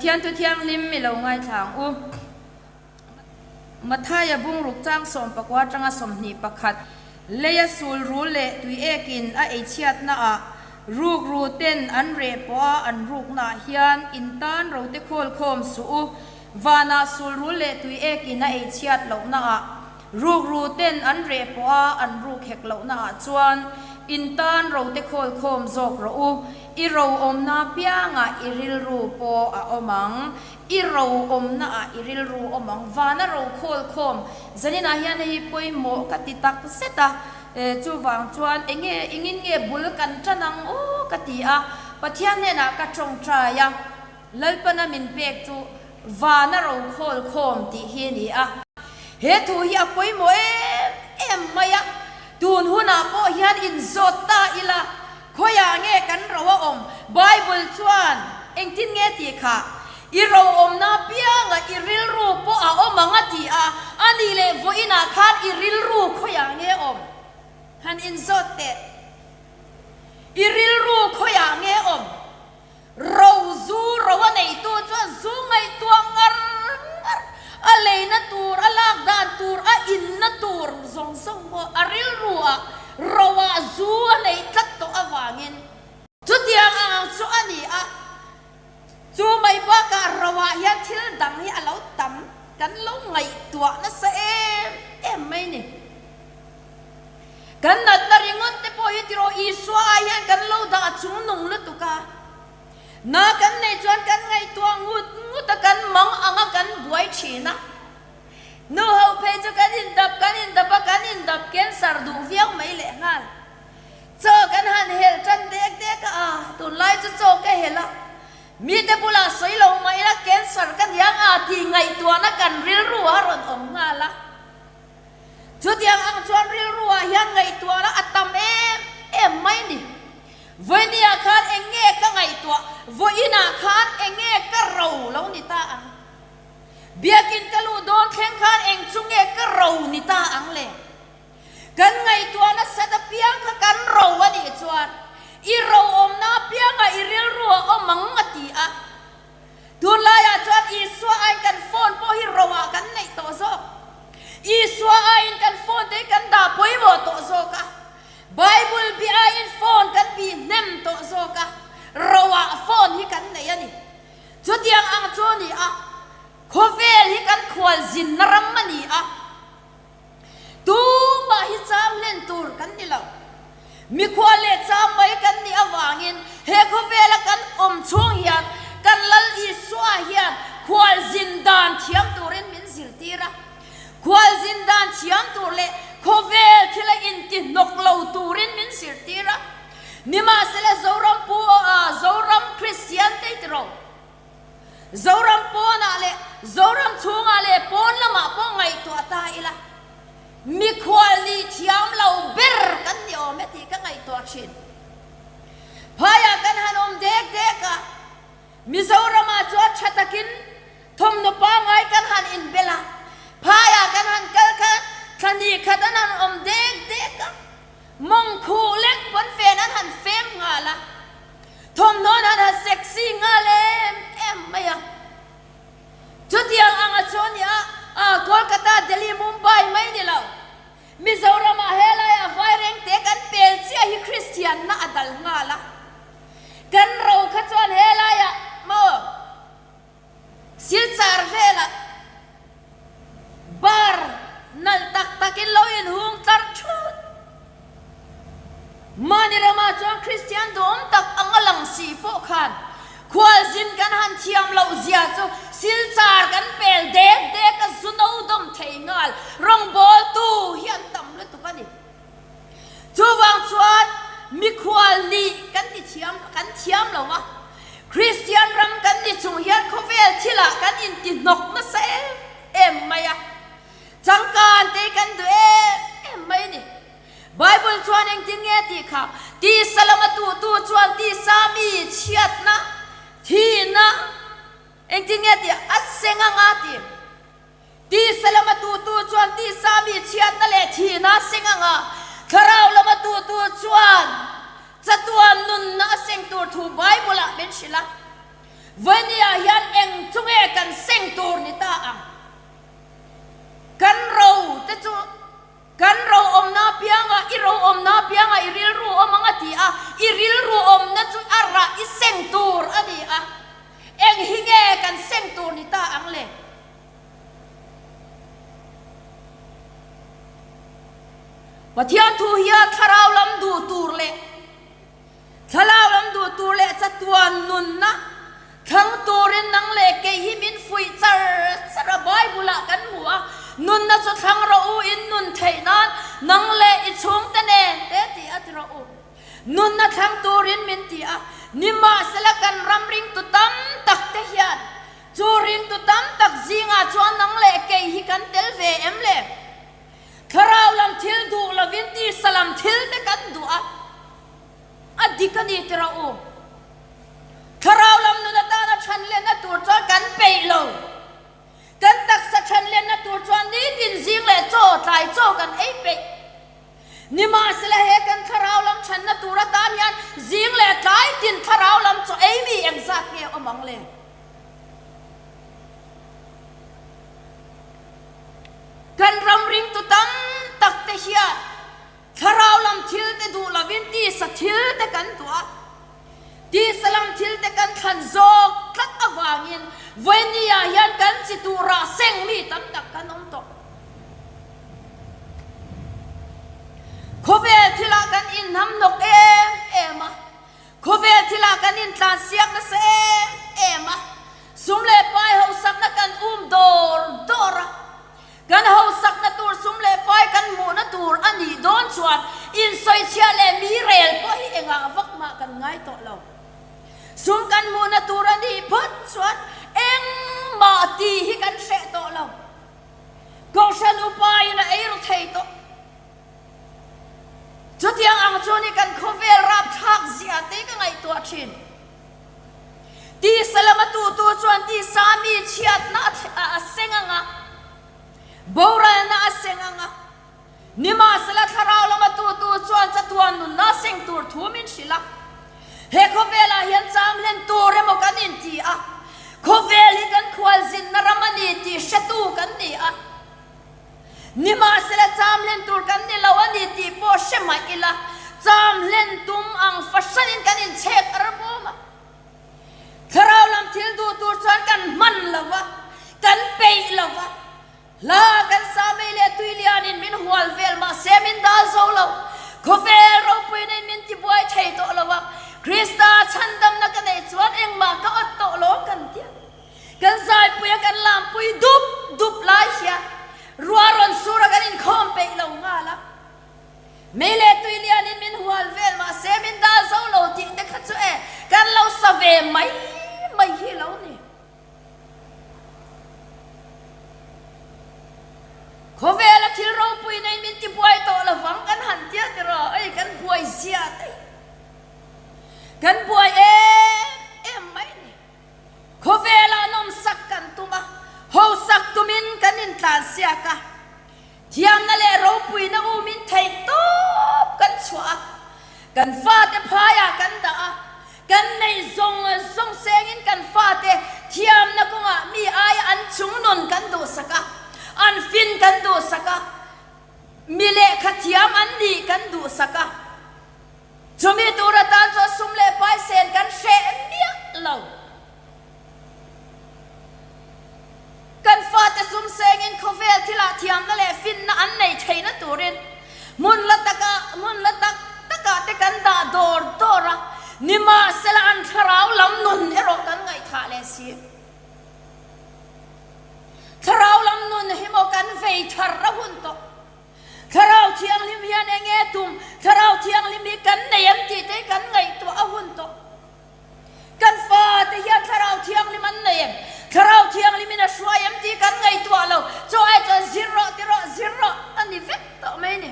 Pathian thu thianghlim i lo ngaithla ang u. Mathaia bungruk chang 14 atanga 21, Leia sul rul leh tui ekin a ei chhiatnaah rukru ten an reh pawh a an ruknaah hian in tan rote khawl khawm suh u. Vanah sul rul leh tui ekin a ei chhiat lohnaah rukru ten an reh pawh a an ruk hek lohnaah chuan in tan rote khawl khawm zawk rawh u. I ro awmna piangah i rilru pawh a awm ang. I ro awmna ah i rilru awm ang. Vana ro khawl khawm zaninah hian hei hi pawimawh ka ti tak zet a, chuvang chuan enge engin nge bul kan tan ang aw ka ti a, Pathian hnenah ka tawngtai a, Lalpana min pek chu vana ro khawl khawm tih hi a ni a. He thu hi a pawimawh em em mai a, tun hunah pawh hian inzawt ta ila Khawiah nge kan ro a awm? Bible chuan engtin nge tih kha? I ro awmna apianga i rilru pawh a awm ang a ti a, a nih leh vawiinah khan i rilru khawiah nge awm? Han inzawt teh. I rilru khawiah nge awm? Ro zu ro a neitu chuan zu ngaihtuah ngar ngar, a leina tur, a lak dan tur, a inna tur zawng zawng pawh a rilru ah ro ah zu a neih tlat tawh avangin chutiang ang chu a ni a. Chu mai bakah ro ah hian thil dang hi a lo tam kan lo ngaihtuah nasa em em mai ni. Kan natna ringawt te pawh hi tiraw Isua ai hian kan lo dah chung nung lutuk a. Na kan neih chuan kan ngaihtuah ngut ngut a, kan mang ang a, kan buai thin a. Nu ho phei chu kan indap kan indap a, kan indap cancer duh viau mai lehnghal. Chaw kan han helh tan dek dek a, a tunlai chu chaw ka helh a. Mite bulah sawi lo mah ila cancer ka niang a tih ngaihtuahna kan rilru a rawn awm nghal a. Chutiang ang chuan rilruah hian ngaihtuahna a tam em em mai a ni. Vawinia khan eng nge ka ngaihtuah? Vawiinah khan eng nge ka ro lo ni ta ang? Biakin ka luh dawn thleng khan eng chu nge ka ro ni ta ang le? Kan ngaihtuahna sat apiang kha kan ro a nih chuan i ro awmna apiangah i rilru a awm ang a ti a. Tunlaiah chuan Isua aiin kan phone pawh hi roah kan neih tawh zawk. Isua aiin kan phone te hi kan dah pawimawh tawh zawk a. Bible bi aiin phone kan bih hnem tawh zawk a. Roah phone hi kan nei a ni. Chutiang ang chu a ni a, khawvel hi kan khualzinna ram a ni a. Tumah hi cham hlen tur kan ni lo. Mikhual leh cham mai kan nih avangin he khawvela kan awm chhung hian kan Lal Isua hian khualzin dan thiam turin min zirtir a. Khualzin dan thiam tur leh khawvel thila intihnawk lo turin min zirtir a. Nimahsela Zoram pu Zoram Kristian te i ti ro. Zoram pawnah leh Zoram chhungah leh pawn lamah pawh ngaihtuah ta ila, mikhual nih thiam lo ber kan ni awm e tih ka ngaihtuah thin. Phaiah kan han awm dek dek a, Mizoramah chuan tha takin thawmhnaw pangngai kan han inbel a, phaiah kan han kal kha thla hnih khat an han awm dek dek a, mawng khuh lek pawn fen an han fem nghal a. Thawmhnaw an han sexy nghal em em mai a. Chutiang anga chu a ni a, Kolkata, Delhi, Mumbai mai ni lo. Mizoramah helaiah vairengte kan pel chiah hi Kristianna a dal nghal a. Kan ro kha chuan helaiah maw Silchar velah bar nalh tak takin lo inhung tlar thut. Mahni ramah chuan Kristian duhawm tak anga lang si pawh khan khualzin kan han thiam loh zia chu Silchar kan pel dek dek a zu no dawm thei nghal rawngbawltu hi an tam lutuk a ni. Chuvang chuan mikhual nih kan ti thiam kan thiam lo a, Kristian ram kan ni chung hian khawvel thilah kan inti hnawk nasa em em mai a, changkan te kan duh em em mai a ni. Bible chuan engtin nge tih kha, tisa lama tuhtu chuan tisa mi chhiatna, thihna, engtin nge tih a seng anga tih. Tisa lama tutu chuan tisa mi chhiatna leh thihna a seng ang a, thlarau lama tutu chuan chatuan nunna a seng tur thu Bible-ah min hrilh a. Vawinia hian eng chu nge kan seng tur ni ta ang? Kan ro te chu kan ro awmna apianga i ro awmna apianga i rilru awm ang a ti a, i rilru awmna chu a rah i seng tur a ni a. Eng hi nge kan seng tur ni ta ang le? Pathian thu hian thlarau lam duh tur leh Thlarau lam duh tur leh chatuan nunna thlang turin nang leh kei hi min fuih char char a, Bible ah kan hmu a, nunna chu thlang rawh u in nun theih nan nang leh i chhungte nen te ti a ti rawh u. Nunna thlang turin min ti a, nimahsela kan ram ringtu tam tak te hian chu ringtu tam tak zingah chuan nang leh kei hi kan tel ve em le? Thlarau lam thil duh lovin tisa lam thil te kan duh a, a dik a ni ti rawh u. Thlarau lam nun atana chhan lenna tur chuan kan peih lo. Kan taksa chhan lenna tur chuan nitin zing leh chaw, tlai chaw kan ei peih. Nimahsela he kan thlarau lam chhanna tur atan hian zing leh tlai tin thlarau lam chaw ei mi engzat nge awm ang le? Kan ram ringtu tam tak te hian thlarau lam thil te duh lovin tisa thil te kan duh a, tisa lam thil te kan thlan zawk tlat avangin vawinia hian kan chi turah seng mi tam tak kan awm tawh. Khawvel thilah kan inhnamhnawk em em a, Khawvel thilah kan intlansiak nasa em em a, sum leh pai hausakna kan um dawr dawr a, kan hausakna tur sum leh pai kan hmuhna tur a nih dawn chuan insawichhiah leh mi rel pawh hi engah vak mah kan ngai tawh lo. Sum kan hmuhna tur a nih phawt chuan engmah tih hi kan hreh tawh lo. Kohhran upain a ei ru thei tawh. Chutiang ang chu ni kan khawvel rapthlak zia te ka ngaihtuah thin. Tisa lama tutu chuan tisa mi chhiatna a seng ang a, boralna a seng ang a, nimahsela thlarau lama tutu chuan chatuan nunna seng tur thu min hrilh a. He khawvelah hian cham hlen tur emaw kan inti a, khawvel hi kan khualzinna ram a ni tih hretu kan ni a. Nimahsela cham hlen tur kan ni lo a ni tih pawh hre mah ila, cham hlen tum ang fahranin kan inchhek a ram a. Thlarau lam thil duh tur chuan kan hman lo va, kan peih lo va. Hla kan sa mei leh tui lianin min hual vel mahse min dal zo lo. Khawvel ropuina in min tibuai thei tawh lo va, Krista chhandamna ka neih chuan engmah ka awt tawh lo kan ti a. Kan zaipui a kan lampui dup dup lai hian ruah rawn sur a kan inkhawm peih lo nghal a. Mei leh tui lianin min hual vel mahse min dal zo lo tih te kha chu e kan lo sa ve mai mai hi lo ni. Khawvela thil ropui nei min tibuai tawh lovang kan han tia tiraw ei kan buai zia daih. Kan buai em em mai ni. Khawvelah nawmsak kan tum a, hausak tumin kan intlansiak a, thiamna leh ropuina umin theihtawp kan chhuah a, kan fate phaiah kan dah a, kan neih zawng zawng sengin kan fate thiamna kawngah mi aia an chungnun kan duhsak a, an fin kan duhsak a, mi lehkha thiam an nih kan duhsak a. Chumi tur atan chuan sum leh pai sen kan hreh miah lo. Kan fate sum sengin khawvel thilah thiamna leh finna an nei theihna turin hmun la takah, hmun la tak takah te kan dah dawr dawr a, nimahsela an thlarau lam nun erawh kan ngaihthah leh si. Thlarau lam nun hi maw kan vei thar a hun tawh. Thlarau Thianghlim hian eng nge tum? Thlarau Thianghlim hi kan nei em tih te hi kan ngaihtuah a hun tawh. Kan fate hian Thlarau Thianghlim an nei em? Thlarau Thianghlimin a hruai em tih kan ngaihtuah lo. Chaw ai chuan zir rawh ti rawh, zir rawh a ni vek tawh mai ni.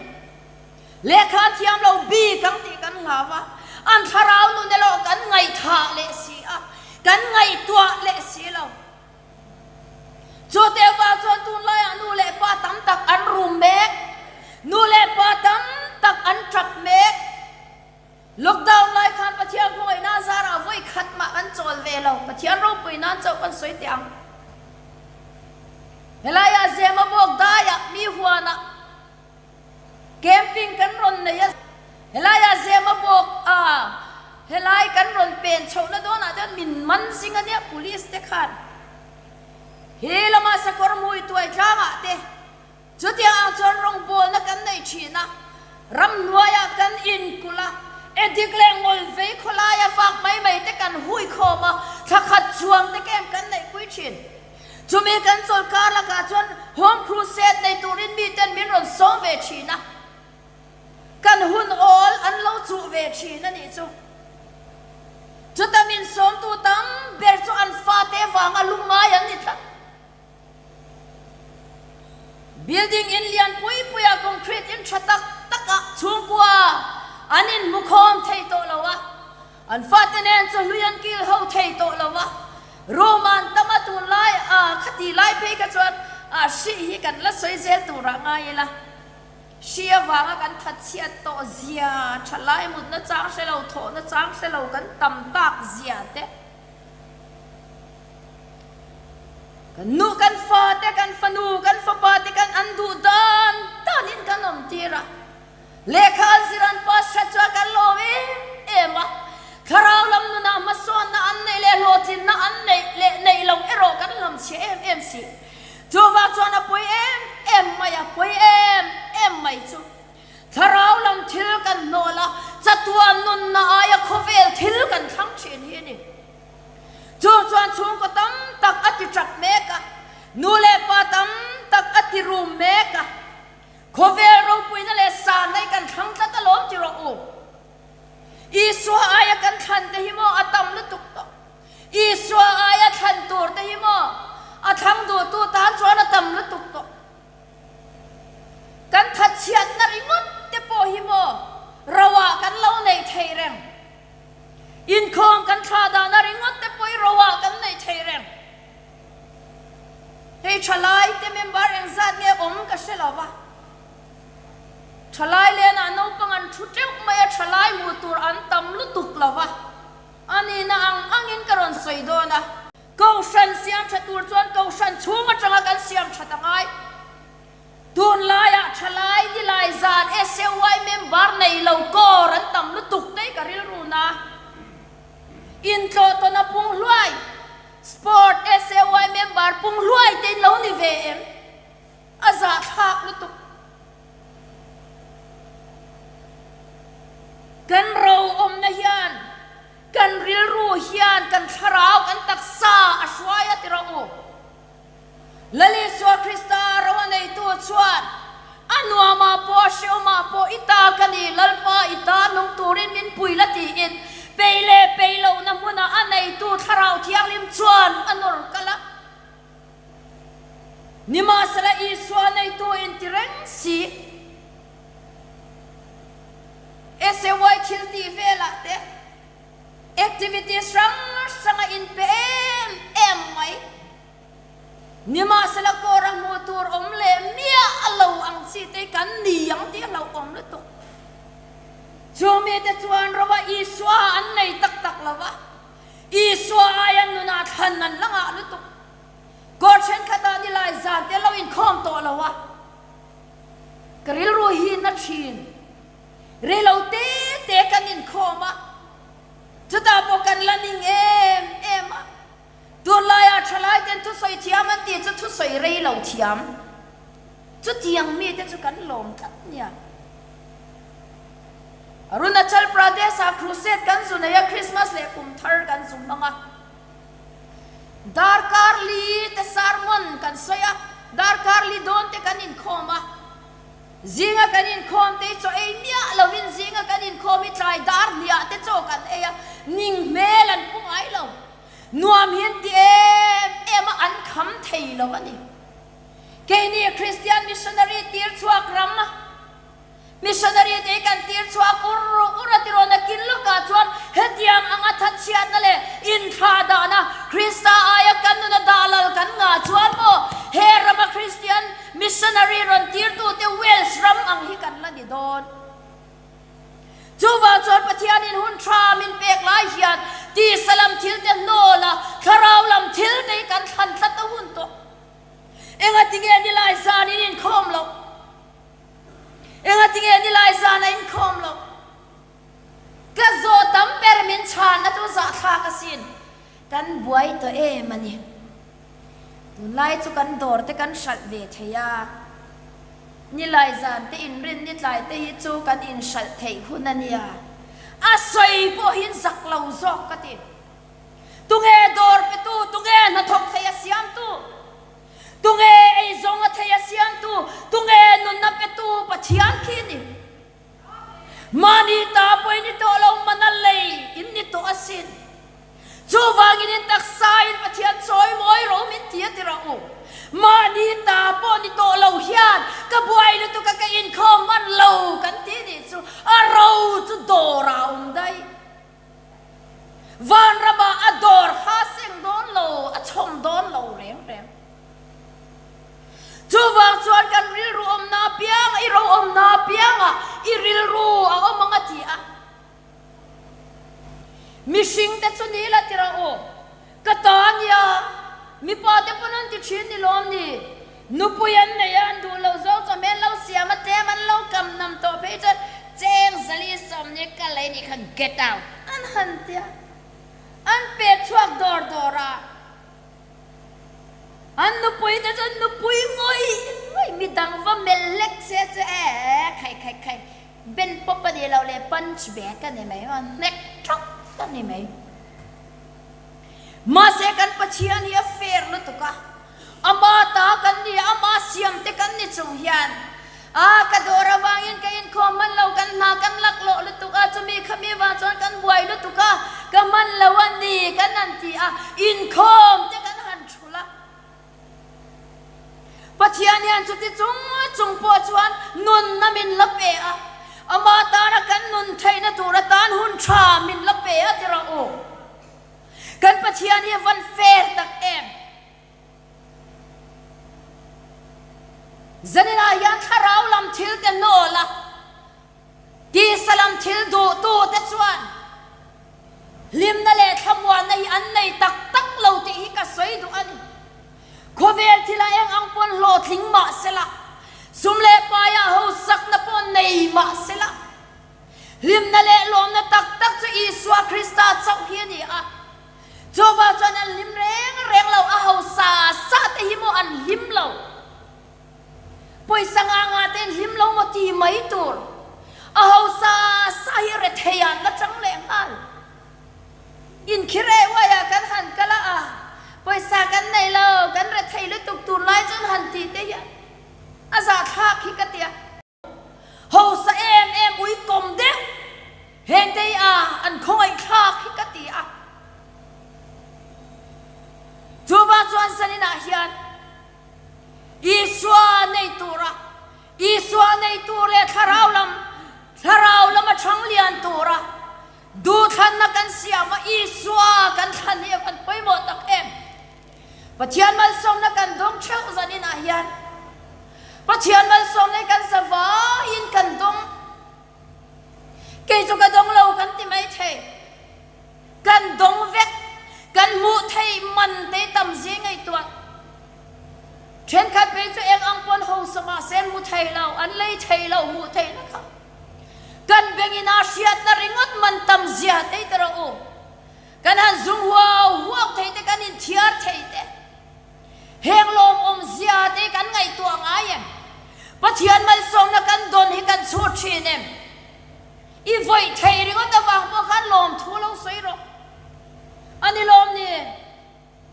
Lehkha an thiam lo bik ang tih kan hlau a, an thlarau nun erawh kan ngaihthah leh si a, kan ngaihtuah leh si lo. Chu teuva chuan tunlaiah nu leh pa tam tak an rum mek, nu leh pa tam tak an tap mek. Lockdown lai khan Pathian khawngaihna zarah vawi khat mah kan chawl ve lo, Pathian ropui. kan sawi teh ang. Helaiah Zemabawk daiah mi huanah camping kan rawn nei a, helaiah Zemabawk a helai kan rawn pen chhohna dawnah chuan min man zing a nia police te khan he lama sakawr hmui tuai tlangah te Chutiang ang chuan rawngbawlna kan nei thin a, ramhnuaiah kan inkulh a, edik leh ngawlvei khawlaia vak mai mai te kan hui khawm a, thla khat chuang te kem kan neihpui thin. Chumi kan chawlkar lakah chuan Home Crusade nei turin miten min rawn sawm ve thin a, kan hun awl an lo chuh ve thin a nih chu. Chuta min sawmtu tam ber chu an fate vanga lungngai an ni tlat. Building in lian pui puia concrete in tha tak takah chhungkua an inhmu khawm thei tawh lo a, an fate nen chu hlui an kil ho thei tawh lo a, room an tam a tunlai a khati lai phei kha chuan a hri hi kan la sawi zel turah ngai ila, hri avanga kan thatchhiat tawh zia, thalai mutna chang hre lo, thawhna chang hre lo kan tam tak zia te. Kan nu, kan fate, kan fanu, kan fapa te kan an duh dan danin kan awm tir a. Lehkha an zir an pass that chuan kan lawm em em a. Thlarau lam nunah hmasawnna an neih leh hlawhtlinna an neih leh neih loh erawh kan hlamchhiah em em si. Chuvang chuan a pawi em em mai a, pawi em em mai chu. Thlarau lam thil kan hnawl a, chatuan nunna aia khawvel thil kan thlang thin hi a ni. Chu chuan chhungkaw tam tak a ti tap mek a, nu leh pa tam tak a ti rum mek a. Khawvel ropuina leh sanna hi kan thlang tlat alawm ti rawh u. Isua aia kan thlan te hi maw a tam lutuk tawh. Isua aia thlan tur te hi maw a thlang duhtu tan chuan a tam lutuk tawh. Kan thatchhiatna ringawt te pawh hi maw roah kan lo neih theih reng. Inkhawm kan thlah dahna ringawt te pawh hi roah kan neih theih reng. Hei thalai te member engzat nge awm ka hre lo va. Thalai lenah naupang an thu teuh mai a, thalai hmuh tur an tam lutuk lo va. A nihna ang angin ka rawn sawi dawn a. Kohhran siam tha tur chuan kohhran chhung atanga kan siam that a ngai. Tunlaiah thalai nilai zan SAY member nei lo kawr an tam lutuk te ka rilru na. Intlawh tawn a pung hluai, sport SAY member pung hluai te in lo ni ve em? A zahthlak lutuk. Kan ro awmna hian Kan rilru hian kan thlarau, kan taksa a hruai a ti rawh u. Lal Isua Krista ro a neitu chuan a nuamah pawh a hreawmah pawh i ta ka ni, Lalpa i ta nung turin min pui la tiin pei leh pei lohna hmunah a neitu Thlarau Thianghlim chuan a nawr kal a. Nimahsela Isua neitu inti reng si. SAY thil tih velah te activities hrang hrang a inpe em em mai. Nimahsela kawr a hmuh tur awm leh miah a lo ang chi te kan ni ang tih a hlauhawm lutuk. Chung mite chuan rova Isua an nei tak tak lo va, Isua aia nunah thlan an la ngah lutuk. Kawr thenkhatah nilai zan te lo inkhawm tawh lo a. Ka rilru hi na thin. Rei lo te te kan inkhawm a, chutah pawh kan la ning em em a. Tunlaiah thalai ten thusawi thiam an tih chu thusawi rei lo thiam. Chutiang mite chu kan lawm tlat nia. Arunachal Pradesh-ah crusade kan zu nei a, Christmas leh kum thar kan zu hmang a. Darkar li te sermon kan sawi a, darkar li dawn te kan inkhawm a. Zinga kan inkhawm te hi chaw ei miah lovin zinga kan inkhawm hi tlai dar hniah te chaw kan ei a, ning hmel an pu ngai lo. Nuam hi an ti em em a, an kham thei lo a ni. Keini Kristian missionary tir chhuak ram a. Missionary te hi kan tir chhuak ur ur a tiraw nakin lawkah chuan hetiang anga thatchhiatna leh inthlahdahna Krista aia kan nuna dah lal kan ngah chuan maw he rama Kristian missionary rawn tirtute Wales ram ang hi kan la ni dawn. Chuvang chuan Pathianin hun tha min pek lai hian Tisa lam thil te hnawl a, thlarau lam thil te hi kan thlan tlat a hun tawh. Engatinge nilai zan in inkhawm loh? Engatinge nilai zan a inkhawm loh? Ka zawh tam ber min chhanna chu zahthlak asin. Kan buai tawh em a ni. Tunlai chu kan dawr te kan hralh ve thei a, nilai zan te inrin ni tlai te hi chu kan inhralh theih hun a nia. A sawi pawh hi zak lo zawk ka ti. Tunge dawr petu, tunge hnathawk thei a siamtu, tunge eizawnga thei a siamtu, tunge nunna petu Pathian khi a ni. Mahni ta pawh in ni tawh lo, mana lei in ni tawh asin. Chuvangin in taksa in Pathian chawi mawi rawh u min ti a ti rawh u. Mahni ta pawh ni tawh lo hian ka buai lutuk a ka inkhawm hman lo kan ti nih chu a ro chu dawr ah a awm daih. Vanramah a dawr kha a seng dawn lo, a chhawm dawn lo reng reng. Chuvang chuan kan rilru awmna apianga, i ro awmna apianga i rilru a awm ang a ti a. Mihringte chu ni la ti rawh u, ka ta a nia, mipa te pawn an ti thin ni lawm ni? Nupui an nei a, an duh lo zawng chu hmel lo siam a, tlem an lo kam nam tawh phei chuan cheng zali sawmni ka lei nih khan get out an han ti a, an pek chhuak dawr dawr a. An nupui te chuan nupui ngawih ngawih midang va melh hlek se chu e khai khai khai ben pawp a nih loh leh punch bag a ni mai a, hnek thak a ni mai. Mahse kan Pathian hi a fair lutuk a, ama ta kan ni a, ama siam te kan ni chung hian a ka dawr avangin ka inkhawm hman lo, kan hna kan laklawh lutuk a, chumi khami vang chuan kan buai lutuk a, ka hman lo a ni kan han ti a, inkhawm te kan han thul a. Pathian hian chuti chung chung pawh chuan nunna min la pe a, ama tana kan nun theihna tur atan hun tha min la pe a ti rawh u. Kan Pathian hi a van fair tak em? Zaninah hian thlarau lam thil te hnawl a, tisa lam thil duhtu te chuan hlimna leh thlamuanna hi an nei tak tak lo tih hi ka sawi duh a ni. Khawvel thila eng ang pawn hlawhtling mah sela, sum leh paiah hausakna pawh nei mah sela, Hlimna leh lawmna tak tak chu Isua Krista chauh hi a ni a. Chuvang chuan an hlim reng reng lo, a hausa sa te hi maw an hlim lo. Pawisa ngah ngah te an hlim lo maw ti mai tur. A hausa sa hi rethei ah an la chang leh nghal. Inkhir eh uai ah kan han kal a, a pawisa kan nei lo, kan rethei lutuk tur lai chuan han tih te hian a zahthlak hi ka ti a. Hausa em em ui kawm deuh hengte hi a an khawngaihthlak hi ka ti a. Chuvang chuan zaninah hian Isua nei tura, Isua nei tur leh thlarau lam, thlarau lama chhang lian tura duhthlanna kan siam a, Isua kan thlan hi a van pawimawh tak em. Pathian malsawmna kan dawng theuh zaninah hian Pathian malsawmna hi kan za vaiin kan dawng. Kei chu ka dawng lo kan ti mai thei. Kan dawng vek, kan hmuh theih man te tam zing ngaihtuah. Thenkhat phei chu eng ang pawn hausa mahse an hmu thei lo, an lei thei lo hmuh theihna kha. Kan bengin a hriatna ringawt man tam zia tei ta rawh u. Kan han zum huau huau thei te, kan inthiar thei te, heng lawmawm zia te kan ngaihtuah ngai em? Pathian malsawmna kan dawn hi kan chhut thin em? I vawih thei ringawt avang pawh khan lawmthu lo sawi rawh. A ni lawm ni?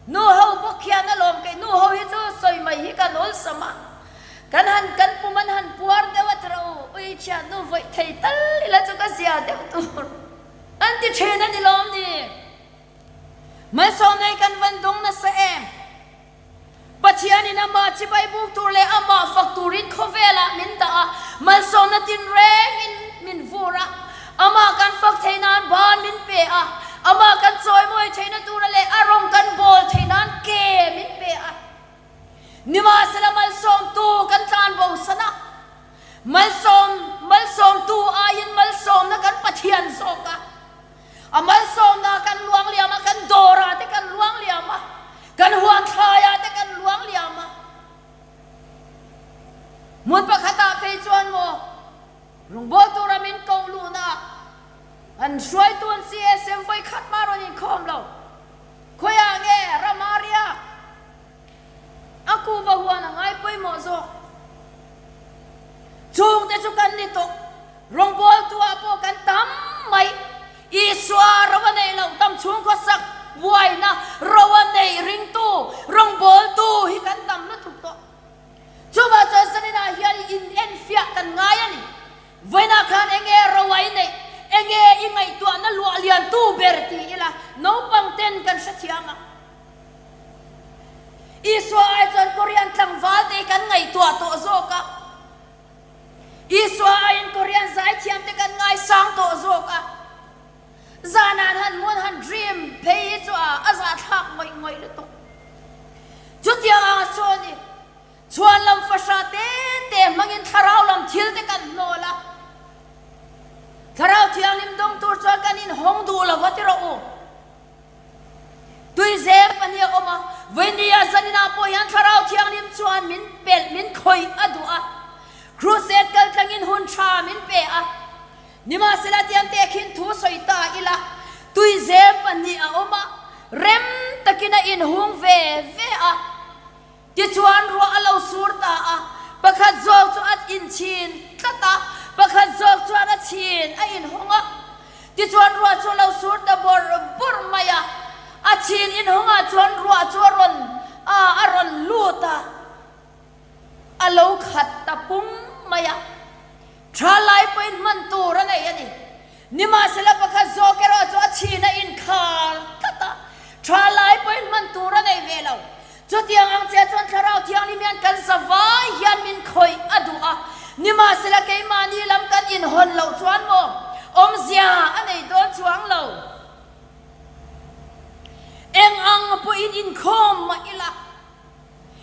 Nu ho bawk hian a lawm kei nu ho hi chu sawi mai hi kan awlsam a, kan han kan pum an han puar deuh a ti rawh u, ui thian nu vawih thei tal ila chu ka zia deuh tur an ti thin a ni lawm ni? Malsawmnei kan van dawng nasa em? Pathianin amah chibai buk tur leh amah fak turin khawvelah min dah a, malsawmna tinrengin min vur a, amah kan fak theih nan ban min pe a, amah kan chawimawi theihna tura leh a rawng kan bawl theih nan ke min pe a. Nimahsela malsawmtu kan tlan bosan a, malsawm malsawmtu aiin malsawmna kan Pathian zawk a, a malsawmna kan luang liam. Rawngbâwl tura min koh luhna an hruaitu an CSM vawi khat mah rawn inkhawm lo. Khawiah nge Ramaria a kuhva huan a ngai pawimawh zawk? Chungte chu kan ni tawh. Rawngbâwltu-ah pawh kan tam mai. Isua ro a neih loh tam chhungkaw sak buaina ro a neih ringtu rawngbâwltu hi kan tam lutuk tawh. Chuvah chuan zaninah hian i inenfiah kan ngai a ni. Vawiinah khan enge ro a i neih, enge i ngaihtuahna luah liantu ber ti ila naupang ten kan hrethiam a. Isua ai chuan Korean tlangval te hi kan ngaihtuah tawh zawk a. Isua aiin Korean zaithiam te kan ngaisang tawh zawk a. Zanah han hmun han dream phei hi chu a a zahthlak ngawih ngawih lutuk. Chutiang anga saw ni, chhuan lam fahra te te hmangin thlarau lam thil te kan hnawl a. Thlarau thianghlim dawng tur chuan kan inhawng duh lo va ti rawh u. Tuizem pahnih a awm a, Vainia zaninah pawh hian Thlarau Thianghlim chuan min pelh, min khawih a duh a. Crusade kal tlangin hun tha min pe a. Nimahsela tiang tehkhin thu sawi ta ila, tuizem pahnih a awm a, rem takin a inhung ve ve a. Tichuan ruah a lo sur ta a, pakhat zawk chu a inchhin tlat a, pakhat zawk chuan a chhin a inhawng a. Tichuan ruah chu a lo sur ta bawrh bawrh mai a, a chhin inhawngah chuan ruah chu a rawn a a rawn lut a, a lo khat ta pum mai a. Tha lai pawhin hman tur a nei a ni. Nimahsela pakhat zawk erawh chu a chhin a inkhar tlat a, tha lai pawhin hman tur a nei ve lo. Chutiang ang chiah chuan Thlarau Thianghlim hian kan zavai hian min khawih a duh a, nimahsela keimahni lam kan inhawn loh chuan maw awmzia a nei dawn chuang lo. Eng ang pawhin inkhawm mah ila,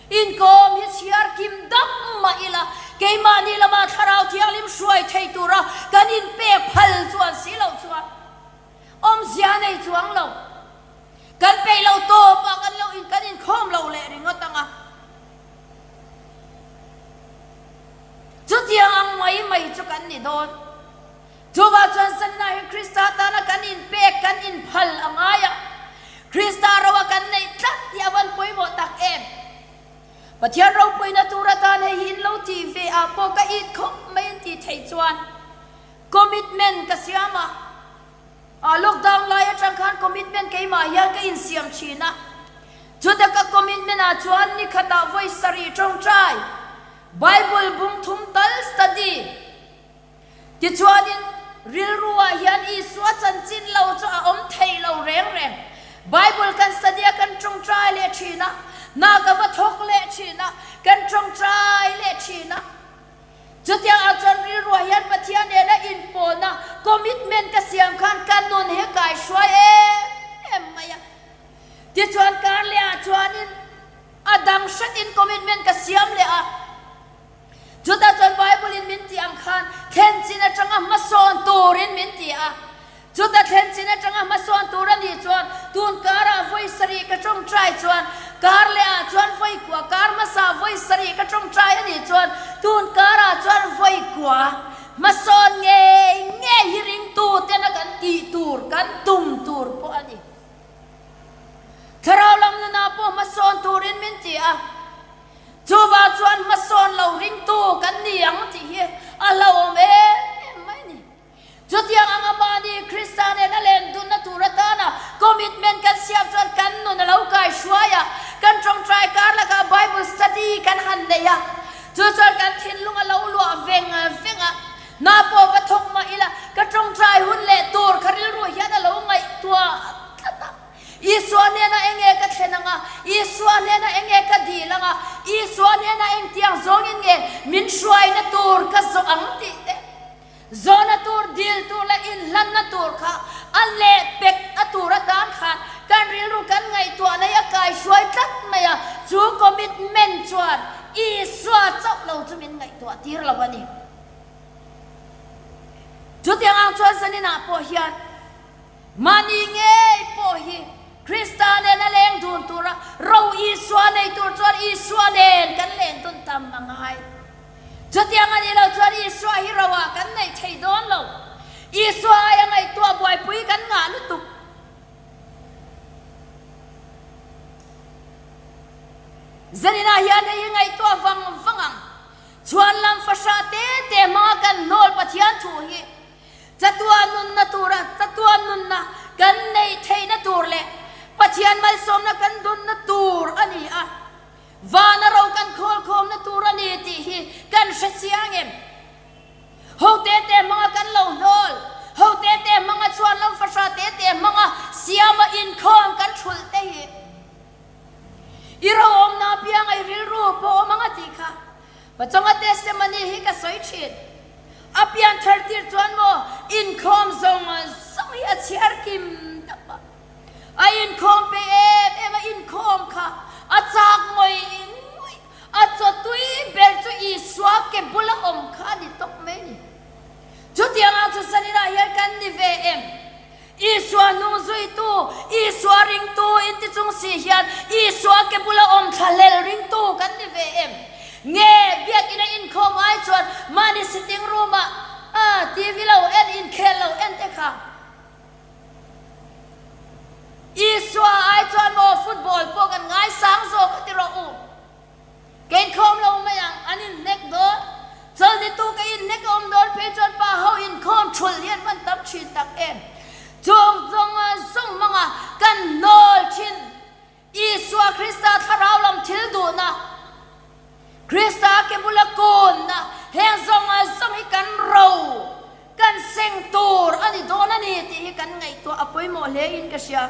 inkawm hi chhiar kim dap mah ila, keimahni lama Thlarau Thianghlim hruai thei tura kan inpek phal chuan si loh chuan awmzia a nei chuang lo. Kan peih lo tawp a, kan lo in kan inkhawm lo leh ringawt ang a. Chutiang ang mai mai chu kan ni dawn. Chuvah chuan Zanina hi Krista tana kan inpek, kan inphal a ngai a. Krista roa kan neih tlat hi a van pawimawh tak em? Pathian ropuina tur atan hei hi in lo tih ve ah pawh ka it khawp mai in tih theih chuan commitment ka siam a. A lockdown lai atang khan commitment keimah hian ka insiam thin a, chuta ka commitment ah chuan ni khatah vawi sarih tawngtai, Bible bung thum tal study tichuanin rilru ah hian Isua chanchin lo chu a awm thei lo reng reng. Bible kan study a kan tawngtai leh thin a, hna ka va thawk leh thin a, kan tawngtai leh thin a. Chutiang ah chuan rilruah hian Pathian nena inpawhna, commitment, ka siam khan ka nun hi kai hruai em em mai a. Tichuan kar leh ah chuanin a dang hretin commitment ka siam leh a. Chutah chuan Bible in min tih ang khan thlen chin atanga hmasawn turin min ti a. Chuta thlen chin atanga hmasawn tur a nih chuan tun karah vawi sarih ka tawngtai chuan kar leh ah chuan vawi kua, kar hmasa vawi sarih ka tawngtai a nih chuan tun karah chuan vawi kua hmasawn ngei ngei hi ringtu tena kan tih tur, kan tum tur pawh a ni. Thlarau lam nunah pawh hmasawn turin min ti a, chuvang chuan hmasawn lo ringtu kan ni ang tih hi a hlauhawm em em mai a ni. Chutiang anga mahni Krista nena len dunna tur atana commitment kan siam chuan kan nun a lo kai hruai a, kan tawngtai kar lakah Bible study kan han nei a, chu chuan kan thinlung a lo luah veng veng a, hna pawh va thawk mah ila ka tawngtai hun leh tur kha rilru hian a lo ngaihtuah tlat a. Isua hnenah enge ka thlen ang a? Isua hnenah enge ka dil ang a? Isua hnenah engtiang zawngin nge min hruaina tur ka zawh ang tih te. Zawhna tur, dil tur leh inhlanna tur kha a lehpek a tur atan khan kan rilru kan ngaihtuahna hi a kaihruai tlat mai a, chu commitment chuan Isua chauh lo chu min ngaihtuah tir lo a ni. Chutiang ang chuan zaninah pawh hian mahni ngei pawh hi Krista nena leng dun tura ro Isua nei tur chuan Isua nen kan len dun tam a ngai. Chutiang a nih loh chuan Isua hi roah kan neih theih. Isua aia ngaihtuah buaipui kan ngah lutuk. Zaninah hian hei hi ngaihtuah vang vang ang. Chhuan lam fahrah te te hmanga kan hnawl Pathian thu hi chatuan nunna tura chatuan nunna kan neih theihna tur leh Pathian malsawmna kan dunna tur a ni a, vana ro kan khawlkhawmna tur a ni tih hi kan hre chiang em? Ho te te hmanga kan lo hnawl, ho te te hmanga chhuan lam fahrah te te hmanga siama inkhawm kan thulh te hi i ro awmna apianga i rilru pawh awm ang a tih kha Pachanga testimony hi ka sawi thin. A pian thar tir chuan maw inkhawm zawng zawng hi a chhiar kim dap a. A inkhawm pe em em a, inkhawm kha a chak ngawih ngawih. A chawtui ber chu Isua ke bula awm kha a ni tawp mai ni. Chutiang ang chu zaninah hian kan ni ve em? Isua hnung zuitu, Isua ringtu inti chung si hian Isua ke bula awm thlahlel ringtu kan ni ve em? Nge biakinn a inkhawm ai chuan mahni sitting room-ah TV lo en, inkhel lo en te kha? Isua ai chuan maw football pawh kan ngaisang zawk a ti rawh u. Ka inkhawm lo mai ang, an inhnek dawn. Chawlhnitu ka inhnek a awm dawn phei chuan pa ho inkhawm thulh hi an hman tam thin tak em. Chung zawng zawng hmanga kan hnawl thin Isua Krista thlarau lam thil duhna, Krista ke bula kawnna, heng zawng zawng hi kan ro, kan seng tur a ni dawn a ni tih hi kan ngaihtuah a pawimawh hle in ka hria.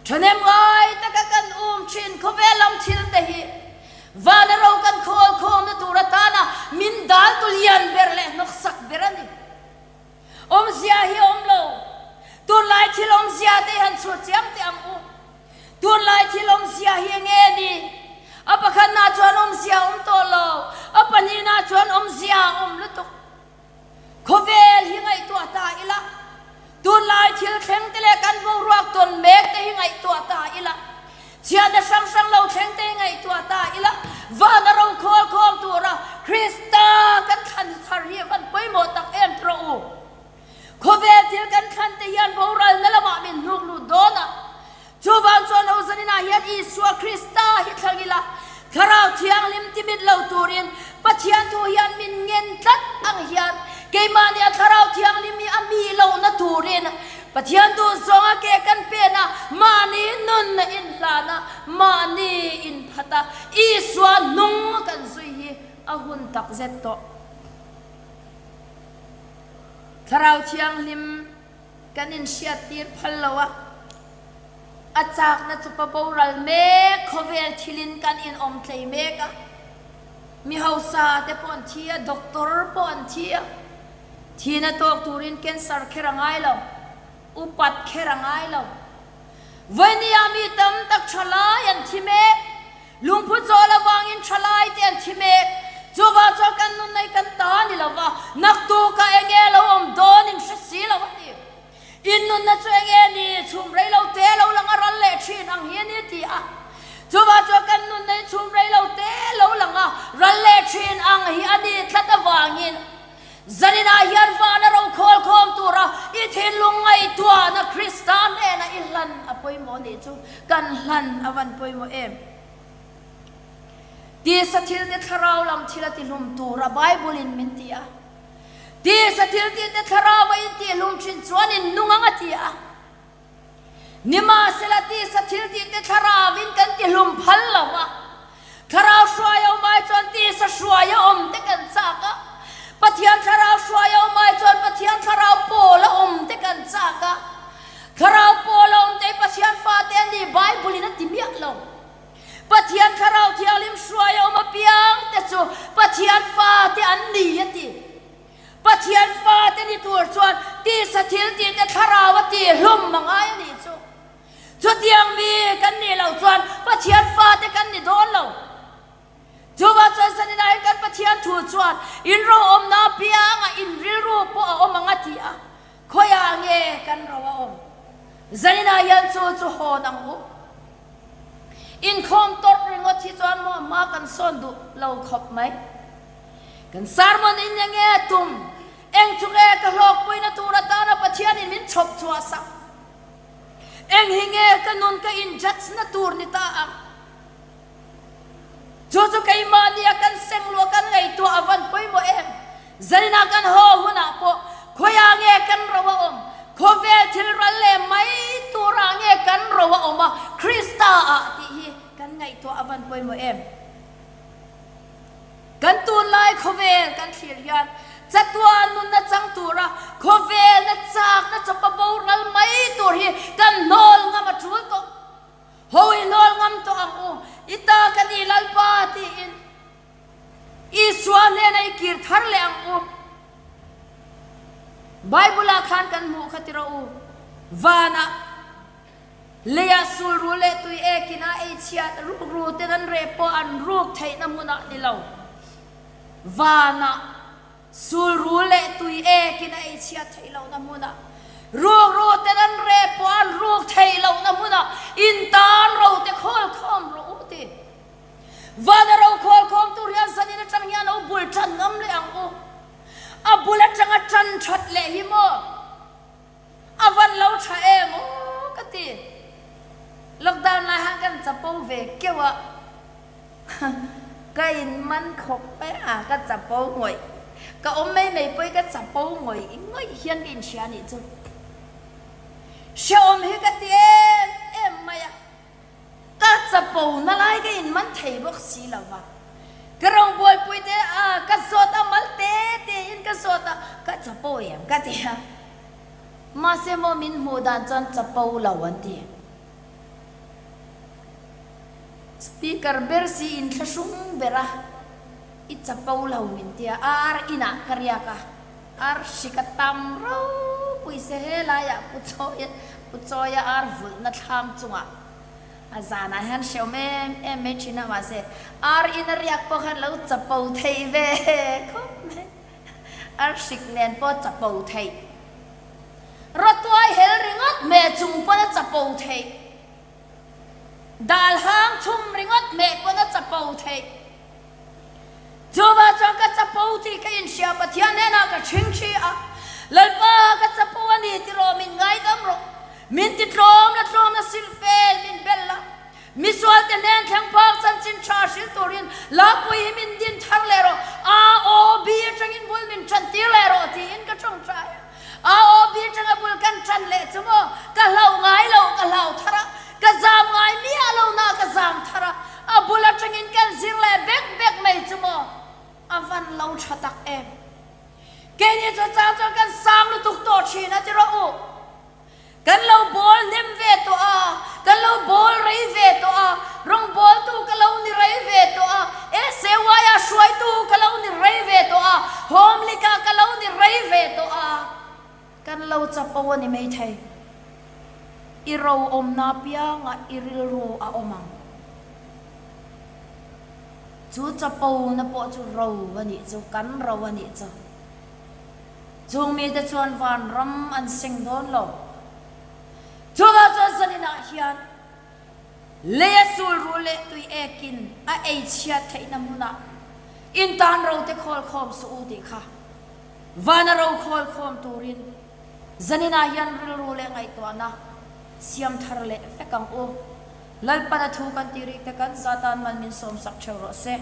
Thahnem ngai taka kan um thin khawvel lam thil te hi vana ro kan khawl khawmna tur atana min daltu lian ber leh hnawksak ber a ni. Awmzia hi a awm lo. Tunlai thil awmzia te hi han chhut chiang teh ang u. Tunlai thil awmzia hi enge ni? A pakhatnah chuan awmzia a awm tawh lo. A pahnihna chuan awmzia a awm lutuk. Khawvel hi ngaihtuah ta ila, tunlai thil thleng te leh kan boruak tawn mek te hi ngaihtuah ta ila, chhiatna hrang hrang lo thleng te hi ngaihtuah ta ila, vana ro khawl khawm tura Krista kan thlan thar hi a van pawimawh tak em ti rawh u. Khawvel thil kan thlan te hian boralna lamah min hnuk lut dawn a, Chuvang chuan ho zaninah hian Isua Krista hi thlang ila, Thlarau Thianghlim timit lo turin Pathian thu hian min ngen tlat ang hian keimahnia Thlarau Thianghlim hi a mi lohna turin Pathian duh zawnga ke kan pen a, mahni nunna inhlan a, mahni inphat a, Isua hnung kan zui hi a hun takzet tawh. Thlarau Thianghlim. Kan inhriattir phal lo a, a chakna chu pa boral mek, khawvel thilin kan inawm tlei mek a, mi hausa te pawh an thi a, doctor pawh an thi a, thina tawk turin cancer kher a ngai lo, upat kher a ngai lo. Vawinia mi tam tak thalai an thi mek, lungphu chawl avangin thalai te an thi mek, chuvang chuan kan nun nei kan ta a ni lo va, naktukah eng nge lo awm dawn in hre si lo a ti. In nunna chu eng nge ni, chhum rei lo te lo lang a ral leh thin ang hi a ni ti a, chuvang chuan kan nun nei chhum rei lo te lo lang a ral leh thin ang hi a ni tlat avangin, Zaninah hian vana ro khawl khawm tura i thinlung ngaihtuahna Krista hnena i hlan a pawimawh nih chu kan hlan a van pawimawh em? Tisa thil te thlarau lam thil a tihlum tura Bible in min ti a. Tisa thil tih te thlarau a intihlum thin chuan in nung ang a ti a. Nimahsela tisa thil tihte thlarauin kan tihlum phal lo va, thlarau hruai a awm ai chuan tisa hruai a awm te kan chak a, Pathian thlarau hruai a awm ai chuan Pathian thlarau pawl a awm te kan chak a, thlarau pawl a awm te hi Pathian fate a ni Bible in a ti miah lo. Pathian thlarau thianghlim hruai a awm apiang te chu Pathian fate an ni a ti. Pathian fate ni tur chuan tisa thil tih te thlarau a tih hlum a ngai a nih chu. Chutiang mi kan nih loh chuan Pathian fate kan ni dawn lo. Chuvang chuan zaninah hian kan Pathian thu chuan in ro awmna apiangah in rilru pawh a awm ang a ti a, khawiah nge kan ro a awm? Zaninah hian chu chu hawn ang u. Inkhawm tawrh ringawt hi chuan maw hma kan sawn duh lo khawp mai. Kan sermon in enge a tum? Eng chu nge ka hlawkpuina tur atana Pathianin min chhawp chhuah sak? Eng hi nge ka nun ka in judge na tur ni ta ang? Chu chu keimahnia kan seng luah kan ngaihtuah a van pawimawh em? Zaninah kan haw hunah pawh khawiah nge kan ro a awm? Khawvel thil ral leh mai turah nge kan ro a awm a, Krista ah tih hi kan ngaihtuah a van pawimawh em? Kan tunlai khawvel kan thlir hian chatuan nunna chang tura khawvelna chakna chawpa boral mai tur hi kan hnawl ngam a tul tawh. Ho i hnawl ngam tawh ang u, i ta ka ni Lalpa tiin Isua hnena i kir thar leh ang u. Bible-ah khan kan hmuh kha ti rawh u, vanah Leiah sulru leh tui ekin a ei chhiat rukru ten an reh pawh an ruk theihna hmunah ni lo. Vanah sulru leh tui ekin a ei chhiat theih lohna hmunah, rukru ten an reh pawh an ruk theih lohna hmunah in tan ro te khawl khawm rawh u ti. Vana ro khawl khawm tur hian zanin atang hian lo bul tan ngam leh ang u. A bul atanga tan that leh hi maw? A van lo tha em aw ka ti. Lockdown lai han kan chapo ve keuh a, ka in man khawp mai a, ka chapo ngawih. Ka awm mai mai pawhin ka chapo ngawih ngawih hian ka inhria anih chu. Hrehawm hi ka ti em em mai a. Ka chapo na lai ka in man thei bawk si lo va. Ka rawngbawlpui te a ka zawt a mal te te in ka zawt a, ka chapo em ka ti a. Mahse maw min hmuh dan chuan chapo lo an ti. Speaker ber si in thlahrung ber a, i chapo lo min ti a, ar inah ka riak a. Ar hrik a tam ropui se helaiah Pu Chawia Pu Chawia ar vulhna thlam chungah a zanah hian hrehawm em em mai thin a, mahse ar in a riak pawh khan lo chapo thei ve khawp mai, ar hrik nen pawh chapo theih, rawtuai hel ringawt hmeh chung pawn a chapo theih, dal hang chhum ringawt hmeh pawn a chapo theih. Chuvah chuan ka chapo tih ka inhria, Pathian hnenah ka ṭhingṭhi a, Lalpa ka chapo a ni ti rawh, min ngaidam rawh, min ti tlawm la tlawm la silh fel min bel la, misualte hnen thleng phak chanchin ṭha hrilh turin Lapui hi min din thar leh rawh, AOB aṭangin bul min ṭan tir leh rawh tiin ka ṭawngṭai a. AOB aṭanga bul kan ṭan leh chu maw ka hlauh ngai lo, ka hlau thar a, ka zam ngai miah lo na ka zam thar a, A bul atangin kan zir leh bek bek mai chu maw? A van lo tha tak em? Keini chu chang chuan kan sang lutuk tawh thin a ti rawh u. Kan lo bawl hnem ve tawh a, kan lo bawl rei ve tawh a, rawngbawltu ka lo ni rei ve tawh a, SAY-a hruaitu ka lo ni rei ve tawh a, Home League-ah ka lo ni rei ve tawh a. Kan lo chapo a ni maithei. I ro awmna apiangah i rilru a awm ang. Chu chapona pawh chu ro a nih chu, kan ro a nih chu. Chung mite chuan vanram an seng dawn lo. Chuvah chuan zaninah hian leia sulru leh tui ekin a ei chhiat theihna hmunah in tan rote khawl khawm suh u tih kha vana ro khawl khawm turin Zaninah hian rilru leh ngaihtuahna siam thar leh vek ang u. Lalpan a thu kan tih rih te kan za tan man min sawmsak theuh rawh se.